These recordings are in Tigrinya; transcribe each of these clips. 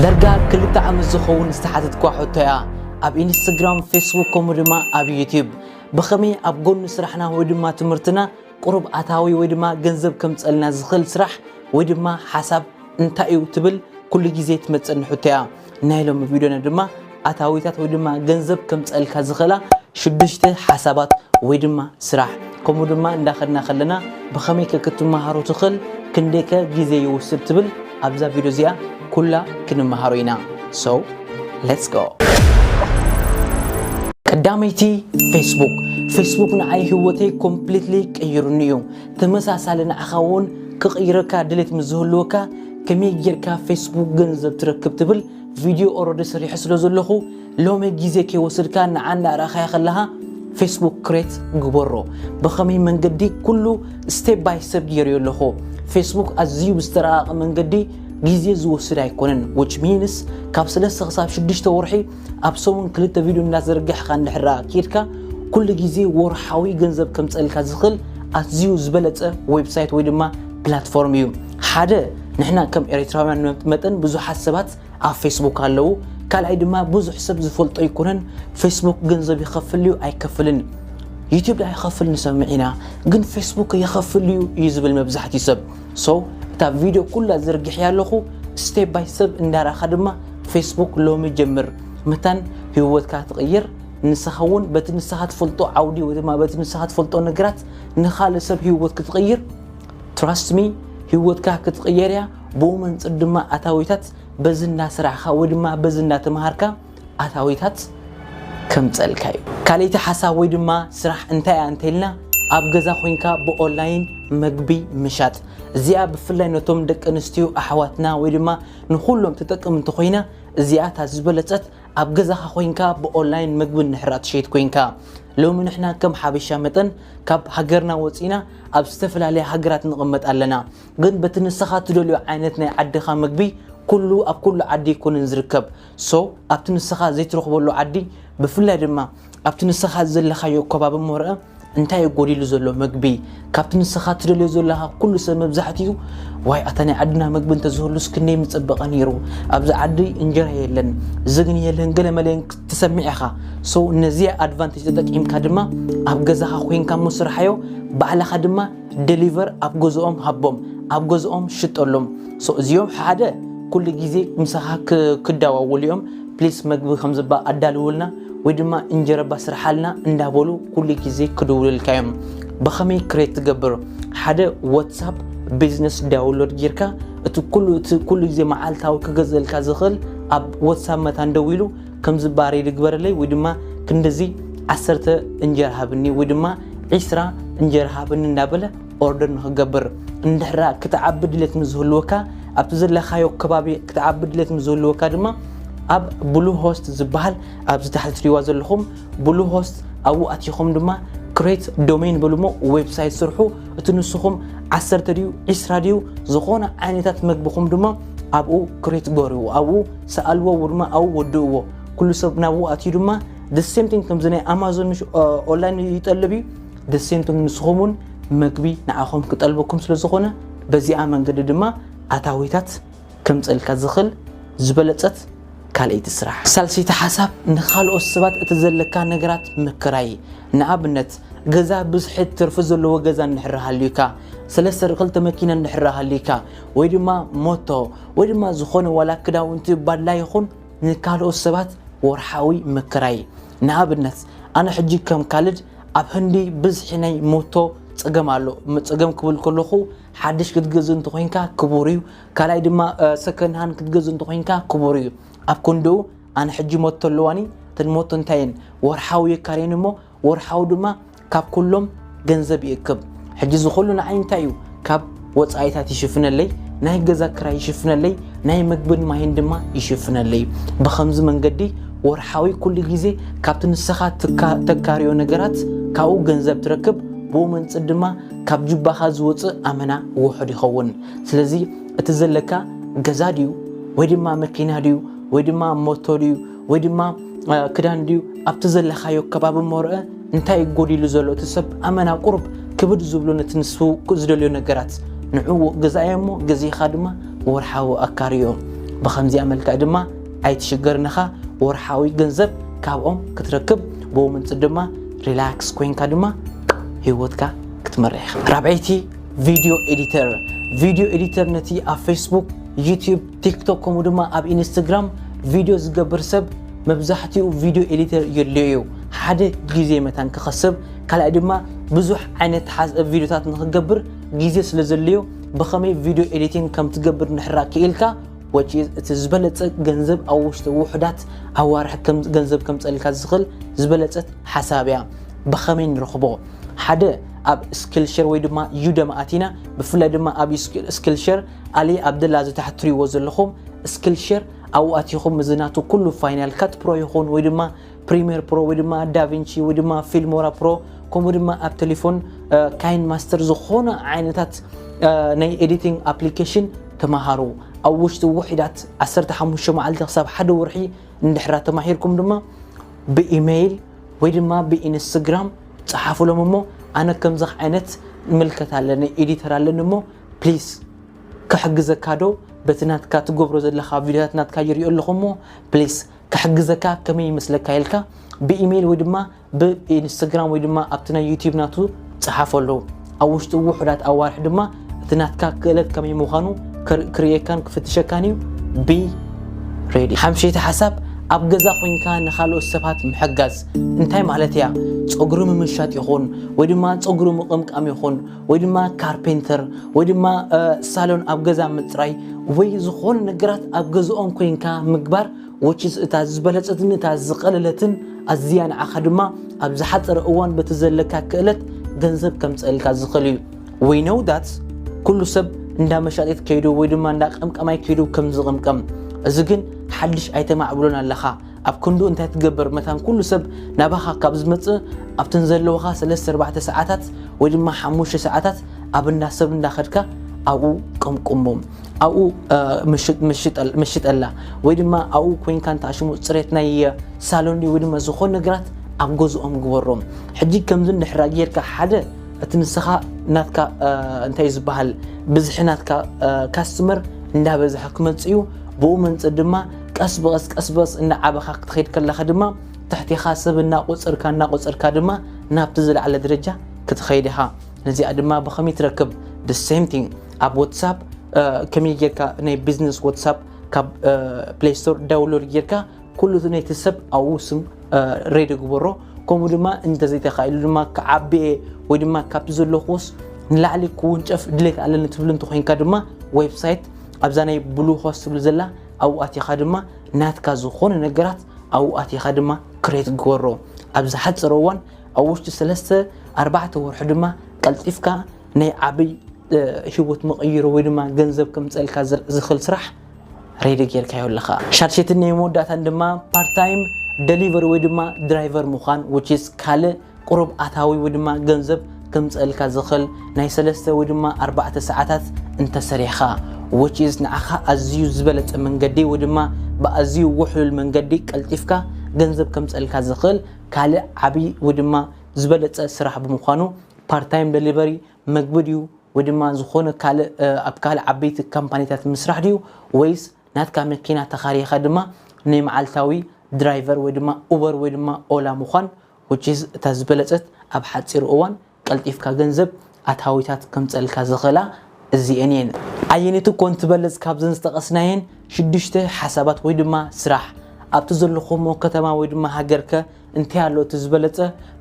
ዳርጋ ክልተ ዓመት ዝኸውን ዝተሓተትኳ ሕቶ እያ። ኣብ ኢንስታግራም፣ ፌስቡክ ከምኡ ድማ ኣብ ዩቲዩብ ብኸመይ ኣብ ጎኒ ስራሕና ወይ ድማ ትምህርትና ቁሩብ ኣታዊ ወይ ድማ ገንዘብ ከምፀልና ዝኽእል ስራሕ ወይ ድማ ሓሳብ እንታይ እዩ ትብል ኩሉ ግዜ ትመፀኒ ሕቶ እያ። ናይ ሎሚ ቪድዮና ድማ ኣታዊታት ወይ ድማ ገንዘብ ከምፀልካ ዝኽእላ ሽዱሽተ ሓሳባት ወይ ድማ ስራሕ ከምኡ ድማ እንዳኸድና ከለና ብኸመይ ከ ክትመሃሮ ትኽእል ክንደይከ ግዜ ይወስድ ትብል ኣብዛ ቪድዮ እዚኣ ኩላ ክንመሃሮ ኢና። So let's go። ቀዳመይቲ፣ ፌስቡክ። ፌስቡክ ንዓይ ህይወተይ ኮምፕሊትሊ ቀይሩኒ እዩ። ተመሳሳሊ ንዓኻ እውን ክቕይረካ ድሌት ምስ ዝህልወካ ከመይ ጌርካ ፌስቡክ ገንዘብ ትረክብ ትብል ቪድዮ ኦረዲ ሰሪሐ ስለ ዘለኹ ሎሚ ግዜ ከይወሰድካ ንዓ እናረኣኻያ ከለኻ ፌስቡክ ክሬት ግበሮ። ብኸመይ መንገዲ ኩሉ ስቴፕ ባይ ስቴፕ ገይረዮ ኣለኹ። ፌስቡክ ኣዝዩ ብዝተረቓቐ መንገዲ ግዜ ዝወስድ ኣይኮነን። Which means ካብ ሰለስተ ክሳብ ሽዱሽተ ወርሒ ኣብ ሰሙን ክልተ ቪድዮ እናዘርጋሕካ እንድሕር ኬድካ ኩሉ ግዜ ወርሓዊ ገንዘብ ከምፀልካ ዝኽእል ኣዝዩ ዝበለፀ ዌብሳይት ወይ ድማ ፕላትፎርም እዩ። ሓደ ንሕና ከም ኤርትራውያን መጠን ብዙሓት ሰባት ኣብ ፌስቡክ ኣለዉ። ካልኣይ ድማ ብዙሕ ሰብ ዝፈልጦ ኣይኮነን። ፌስቡክ ገንዘብ ይኸፍል እዩ ኣይከፍልን፣ ዩቲዩብ ኣይኸፍል ንሰምዕ ኢና፣ ግን ፌስቡክ ይኸፍል እዩ እዩ ዝብል መብዛሕትኡ ሰብ። So እታ ቪድዮ ኩላ ዘርጊሐያ ኣለኹ። ስቴፕ ባይ ስቴፕ እንዳረኣኻ ድማ ፌስቡክ ሎሚ ጀምር። መታን ህይወትካ ትቕይር። ንስኻ እውን በቲ ንስኻ ትፈልጦ ዓውዲ ወይ ድማ በቲ ንስኻ ትፈልጦ ነገራት ንኻልእ ሰብ ህይወት ክትቕይር ትራስት ሚ ህይወትካ ክትቕየር እያ። ብኡ መንፅር ድማ ኣታዊታት በዚ እናሰራሕኻ ወይ ድማ በዚ እናተምሃርካ ኣታዊታት ከምፀልካ እዩ። ካልኣይቲ ሓሳብ ወይ ድማ ስራሕ እንታይ እያ እንተኢልና ኣብ ገዛ ኮይንካ ብኦንላይን መግቢ ምሻጥ። እዚኣ ብፍላይ ነቶም ደቂ ኣንስትዮ ኣሕዋትና ወይ ድማ ንኩሎም ትጠቅም እንተኮይና እዚኣ እታ ዝበለፀት ኣብ ገዛኻ ኮይንካ ብኦንላይን መግቢ እንድሕር ትሸይጥ ኮይንካ። ሎሚ ንሕና ከም ሓበሻ መጠን ካብ ሃገርና ወፂና ኣብ ዝተፈላለያ ሃገራት ንቕመጥ ኣለና። ግን በቲ ንስኻ ትደልዮ ዓይነት ናይ ዓድኻ መግቢ ኩሉ ኣብ ኩሉ ዓዲ ኣይኮነን ዝርከብ። So ኣብቲ ንስኻ ዘይትረኽበሉ ዓዲ ብፍላይ ድማ ኣብቲ ንስኻ ዘለኻዮ ከባቢ እሞ ርእ እንታይ እዩ ጎዲሉ ዘሎ መግቢ ካብቲ ንስኻ ትደልዮ ዘለኻ ኩሉ ሰብ መብዛሕትኡ ዋይ ኣታ ናይ ዓድና መግቢ እንተዝህሉስ ክንደይ ምጸበቐ ነይሩ። ኣብዚ ዓዲ እንጀራ የለን፣ ዝግኒ የለን፣ ገለ መለ ትሰምዕ ኢኻ። So ነዚኣ ኣድቫንቴጅ ተጠቂምካ ድማ ኣብ ገዛኻ ኮይንካ እሞ ስርሓዮ፣ ባዕልኻ ድማ ደሊቨር ኣብ ገዝኦም ሃቦም፣ ኣብ ገዝኦም ሽጠሎም። So እዚኦም ሓደ ኩሉ ግዜ ምሳኻ ክዳዋወሉ እዮም። ፕሊስ መግቢ ከምዝባ ኣዳልውልና ወይ ድማ እንጀረባ ስርሓልና እንዳበሉ ኩሉ ግዜ ክድውልልካ እዮም። ብኸመይ ክሬት ትገብር? ሓደ ዋትሳፕ ቢዝነስ ዳውንሎድ ጌርካ እቲ ኩሉ እቲ ኩሉ ግዜ መዓልታዊ ክገዘልካ ዝኽእል ኣብ ዋትሳፕ መታን ደዊሉ ከምዚ ባሬ ድግበረለይ ወይ ድማ ክንድዚ ዓሰርተ እንጀራ ሃብኒ ወይ ድማ ዒስራ እንጀራ ሃብኒ እንዳበለ ኦርደር ንክገብር እንድሕራ ክትዓቢ ድሌት ምስ ዝህልወካ ኣብቲ ዘለካዮ ከባቢ ክትዓቢ ድሌት ምስ ዝህልወካ ድማ ኣብ ብሉ ሆስት ዝበሃል ኣብዚ ታሕቲ ትሪዋ ዘለኹም ብሉ ሆስት ኣብኡ ኣቲኹም ድማ ክሬት ዶሜን በሉሞ ዌብሳይት ስርሑ እቲ ንስኹም ዓሰርተ ድዩ ዒስራ ድዩ ዝኾነ ዓይነታት መግብኹም ድማ ኣብኡ ክሬት ገርዎ ኣብኡ ሰኣልዎ ድማ ኣብኡ ወድእዎ ኩሉ ሰብ ናብኡ ኣትዩ ድማ the same thing ከምዚ ናይ ኣማዞን ኦንላይን ይጠልብ እዩ the same thing ንስኹም እውን መግቢ ንዓኹም ክጠልበኩም ስለ ዝኾነ በዚኣ መንገዲ ድማ ኣታዊታት ከምፀልካ ዝኽእል ዝበለፀት ካልኣይቲ ስራሕ። ሳልሰይቲ ሓሳብ ንኻልኦት ሰባት እቲ ዘለካ ነገራት ምክራይ። ንኣብነት ገዛ ብዝሒ ትርፊ ዘለዎ ገዛ እንድሕር ሃልዩካ፣ ሰለስተ ርክልተ መኪና እንድሕር ሃልዩካ፣ ወይ ድማ ሞቶ ወይ ድማ ዝኾነ ዋላ ክዳውንቲ ባድላ ይኹን ንካልኦት ሰባት ወርሓዊ ምክራይ። ንኣብነት ኣነ ሕጂ ከም ካልድ ኣብ ህንዲ ብዝሒ ናይ ሞቶ ፀገም ኣሎ። ፀገም ክብል ከለኹ ሓድሽ ክትገዝእ እንተኮይንካ ክቡር እዩ። ካልኣይ ድማ ሰከንድ ሃን ክትገዝእ እንተኮይንካ ክቡር እዩ። ኣብ ክንድኡ ኣነ ሕጂ ሞቶ ኣለዋኒ እተን ሞቶ እንታይ እየን ወርሓዊ የካርየን እሞ ወርሓዊ ድማ ካብ ኩሎም ገንዘብ ይእክብ። ሕጂ ዝኹሉ ንዓይ እንታይ እዩ ካብ ወፃኢታት ይሽፍነለይ፣ ናይ ገዛ ክራይ ይሽፍነለይ፣ ናይ ምግብን ማይን ድማ ይሽፍነለይ። ብኸምዚ መንገዲ ወርሓዊ ኩሉ ግዜ ካብቲ ንስኻ ተካርዮ ነገራት ካብኡ ገንዘብ ትረክብ፣ ብኡ መንፅር ድማ ካብ ጅባኻ ዝወፅእ ኣመና ውሑድ ይኸውን። ስለዚ እቲ ዘለካ ገዛ ድዩ ወይ ድማ መኪና ድዩ ወይ ድማ ሞቶ ድዩ ወይ ድማ ክዳን ድዩ ኣብቲ ዘለኻዮ ከባቢ እሞ ርእ እንታይ እዩ ጎዲሉ ዘሎ እቲ ሰብ ኣመና ቁሩብ ክብድ ዝብሎ ነቲ ንሱ ዝደልዮ ነገራት ንዕኡ ገዛእዮ እሞ ገዚእኻ ድማ ወርሓዊ ኣካርዮ። ብኸምዚኣ መልክዕ ድማ ኣይትሽገርን ኢኻ። ወርሓዊ ገንዘብ ካብኦም ክትረክብ፣ ብኡ መንጽር ድማ ሪላክስ ኮይንካ ድማ ህይወትካ ክትመርሕ ኢኻ። ራብዐይቲ፣ ቪድዮ ኤዲተር። ቪድዮ ኤዲተር ነቲ ኣብ ፌስቡክ፣ ዩቲዩብ፣ ቲክቶክ ከምኡ ድማ ኣብ ኢንስታግራም ቪድዮ ዝገብር ሰብ መብዛሕትኡ ቪድዮ ኤዲተር የድልዮ እዩ። ሓደ፣ ግዜ መታን ክኸስብ፣ ካልኣይ ድማ ብዙሕ ዓይነት ሓዝ- ቪድዮታት ንክገብር ግዜ ስለ ዘድልዮ፣ ብኸመይ ቪድዮ ኤዲቲንግ ከም ትገብር ንሕራ ክኢልካ፣ ወጪ እቲ ዝበለጸ ገንዘብ ኣብ ውሽጢ ውሑዳት ኣዋርሕ ከም ገንዘብ ከምጸልካ ዝኽእል ዝበለጸት ሓሳብ እያ። ብኸመይ ንረኽቦ? ሓደ፣ ኣብ ስኪልሸር ወይ ድማ ዩደም ኣቲና፣ ብፍላይ ድማ ኣብ ስኪልሸር ኣሊ ኣብ ደላ እዚ ታሕቲ ትሪእዎ ዘለኹም ስኪልሸር ኣብኡ ኣቲኹም እዚ ናቱ ኩሉ ፋይናል ካት ፕሮ ይኹን ወይ ድማ ፕሪሚየር ፕሮ ወይ ድማ ዳቪንቺ ወይ ድማ ፊልሞራ ፕሮ ከምኡ ድማ ኣብ ቴሌፎን ካይን ማስተር ዝኾነ ዓይነታት ናይ ኤዲቲንግ ኣፕሊኬሽን ተማሃሩ። ኣብ ውሽጢ ውሒዳት ዓሰርተ ሓሙሽተ መዓልቲ ክሳብ ሓደ ወርሒ እንድሕራ ተማሂርኩም ድማ ብኢሜይል ወይ ድማ ብኢንስትግራም ጸሓፉሎም እሞ ኣነ ከምዚ ዓይነት ምልከት ኣለኒ ኤዲተር ኣለኒ እሞ ፕሊስ ክሕግዘካ ዶ በቲ ናትካ ትገብሮ ዘለኻ ቪድዮታት ናትካ ይሪኦ ኣለኹ እሞ ፕሊስ ክሕግዘካ ከመይ ይመስለካ ኢልካ ብኢሜይል ወይ ድማ ብኢንስታግራም ወይ ድማ ኣብቲ ናይ ዩቲዩብ ናቱ ጸሓፈሉ። ኣብ ውሽጢ ውሑዳት ኣዋርሕ ድማ እቲ ናትካ ክእለት ከመይ ምዃኑ ክር- ክርእየካን ክፍትሸካን እዩ። ቢ ሬዲ። ሓምሸይቲ ሓሳብ ኣብ ገዛ ኮይንካ ንኻልኦት ሰባት ምሕጋዝ እንታይ ማለት እያ? ጸጉሪ ምምሻጥ ይኹን ወይ ድማ ጸጉሪ ምቕምቃም ይኹን ወይ ድማ ካርፔንተር ወይ ድማ ሳሎን ኣብ ገዛ ምጽራይ ወይ ዝኾነ ነገራት ኣብ ገዝኦም ኮይንካ ምግባር which is እታ ዝበለጸትን እታ ዝቐለለትን ኣዝያ ንዓኻ ድማ ኣብ ዝሓጸረ እዋን በቲ ዘለካ ክእለት ገንዘብ ከምጸልካ ዝኽእል እዩ። We know that ኩሉ ሰብ እንዳ መሻጢት ከይዱ ወይ ድማ እንዳ ቀምቀማይ ከይዱ ከም ዝቕምቀም። እዚ ግን ሓድሽ ኣይተማዕብሎን ኣለኻ። ኣብ ክንዱ እንታይ ትገብር መታን ኩሉ ሰብ ናባኻ ካብ ዝመጽእ ኣብተን ዘለውኻ ሰለስተ ኣርባዕተ ሰዓታት ወይ ድማ ሓሙሽተ ሰዓታት ኣብ እንዳ ሰብ እንዳኸድካ ኣብኡ ቅምቅሞ ኣብኡ ምሽጠላ ወይ ድማ ኣብኡ ኮይንካ እንተኣሽሙ ፅሬት ናይ ሳሎን ወይ ድማ ዝኾኑ ነገራት ኣብ ገዝኦም ግበሮም። ሕጂ ከምዚ እንድሕራ ጌርካ ሓደ እቲ ንስኻ ናትካ እንታይ ዝበሃል ብዝሒ ናትካ ካስትመር እንዳበዝሐ ክመፅእ እዩ። ብኡ መንፅር ድማ ቀስ ብቐስ ቀስ ብቐስ እናዓበኻ ክትኸይድ ከለኻ ድማ ትሕቴኻ ሰብ እናቆፀርካ እናቆፀርካ ድማ ናብቲ ዝለዓለ ደረጃ ክትኸይድ ኢኻ። ነዚኣ ድማ ብኸመይ ትረክብ? The same thing ኣብ ዋትሳፕ ከመይ ጌርካ ናይ ቢዝነስ ዋትሳፕ ካብ ፕሌይ ስቶር ዳውንሎድ ጌርካ ኩሉ እቲ ናይቲ ሰብ ኣብኡ ስም ሬዲ ግበሮ። ከምኡ ድማ እንተዘይተኻኢሉ ድማ ክዓብየ ወይ ድማ ካብቲ ዘለኹስ ንላዕሊ ክውንጨፍ ድሌት ኣለኒ ትብል እንተኮይንካ ድማ ዌብሳይት ኣብዛ ናይ ብሉ ሆስት ትብል ዘላ ኣብኡ ኣቲኻ ድማ ናትካ ዝኾነ ነገራት ኣብኡ ኣቲኻ ድማ ክሬት ግበሮ። ኣብ ዝሓፀረ እዋን ኣብ ውሽጢ ሰለስተ ኣርባዕተ ወርሒ ድማ ቀልጢፍካ ናይ ዓብይ ህይወት መቐይሮ ወይ ድማ ገንዘብ ከምፀልካ ዝኽእል ስራሕ ሬዲ ጌርካዮ ኣለኻ። ሻድሸትን ናይ መወዳእታን ድማ ፓርታይም ደሊቨሪ ወይ ድማ ድራይቨር ምዃን which is ካልእ ቁሩብ ኣታዊ ወይ ድማ ገንዘብ ከምፀልካ ዝኽእል ናይ ሰለስተ ወይ ድማ ኣርባዕተ ሰዓታት እንተሰሪሕኻ which is ንዓኻ ኣዝዩ ዝበለፀ መንገዲ ወይ ድማ ብኣዝዩ ውሕሉል መንገዲ ቀልጢፍካ ገንዘብ ከምፀልካ ዝኽእል ካልእ ዓብዪ ወይ ድማ ዝበለፀ ስራሕ ብምዃኑ ፓርታይም ደሊቨሪ መግቢ ድዩ ወይ ድማ ዝኾነ ካልእ ኣብ ካልእ ዓበይቲ ካምፓኒታት ምስራሕ ድዩ ወይስ ናትካ መኪና ተኻሪኻ ድማ ናይ መዓልታዊ ድራይቨር ወይ ድማ ኡበር ወይ ድማ ኦላ ምዃን which is እታ ዝበለፀት ኣብ ሓፂር እዋን ቀልጢፍካ ገንዘብ ኣታዊታት ከምፀልካ ዝኽእላ እዚኤን እየን። ኣየነይቲ ኮን ትበልፅ ካብዘን ዝጠቐስናየን ሽዱሽተ ሓሳባት ወይ ድማ ስራሕ ኣብቲ ዘለኹሞ ከተማ ወይ ድማ ሃገርከ እንታይ ኣሎ እቲ ዝበለፀ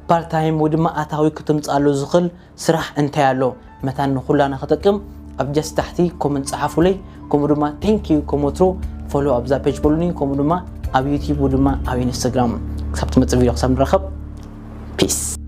ፓርታይም ወይ ድማ ኣታዊ ክትምፅኣሉ ዝኽእል ስራሕ እንታይ ኣሎ? መታን ንኹላና ክጠቅም ኣብ ጀስት ታሕቲ ኮመንት ፀሓፉለይ። ከምኡ ድማ thank you ከም ወትሩ ፎሎ ኣብዛ ፔጅ በሉኒ። ከምኡ ድማ ኣብ ዩቲዩብ ወይ ድማ ኣብ ኢንስታግራም ክሳብ ትመፅእ ቪድዮ ክሳብ ንራኸብ ፒስ።